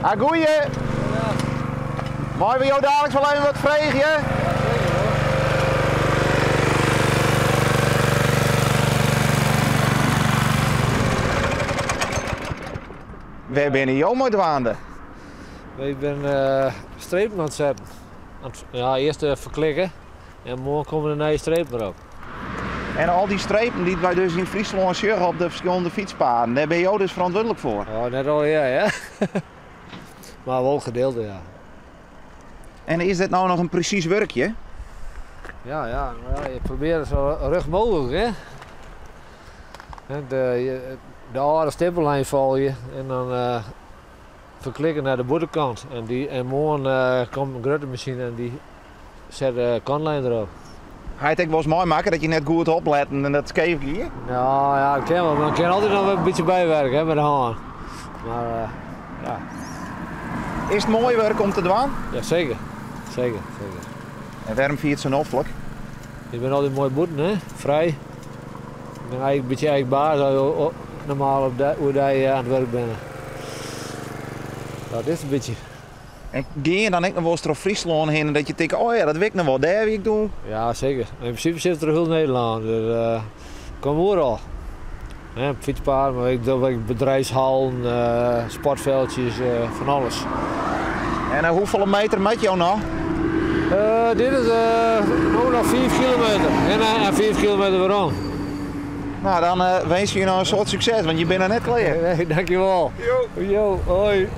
Ha goeie! Meie we jo daliks wol even wat freegje? Wêr binne jo mei dwaande? Wy binne strepen oan it setten. Ja, earst ferklikke en moarn komme de nije strepen derop. En al dy strepen dy't wy dus yn Fryslân sjogge op de ferskillende fytspaden, dêr binne jo dus ferantwurdlik foar? Oh, net allegear, hè? Mar wol gedeelte, ja. En is dit no noch in presys wurkje? Ja, ja, ja je probearje sa rjocht mooglik, hè? De, de âlde stippellijn folgje en dan ferklikke nei de bûtenkant. En, dy, en moarn komt in grutte masine en dy set de kantlijn derop. Ha je it ek wolris meimakke dat je net goed opletten en dat it skeef gie? Nou ja, dat kin wol. Man kin altyd noch in bytsje bywerke hè, mei de hân. Mar ja. Is it moai wurk om te dwaan? Ja, seker. Seker, seker. En wêrom fynst it sa noflik? Je binne altyd moai bûten, hè? Frij. Ik bin eigentlik in bytsje eigen baas as je normaal op de, oerdei oan it wurk binne. Dat is in bytsje. En gean je dan ek noch wolris troch Fryslân hinne dat je tinke, oh ja, dat wit ik noch wol, dêr wie ik doe? Ja, seker. Yn prinsipe sit it troch hiel Nederlân. Dus kom oeral. Hè, fytspaden, mar ek doch ek bedrijfshallen, sportveldjes, fan alles. En hoefolle meter moat jo noch? Dit is no noch 5 kilometer. En 5 kilometer werom. Nou, dan winskje ik jo noch in soad sukses, want je binne noch net klear. Nee, dankjewol. Jo. Jo, hoi.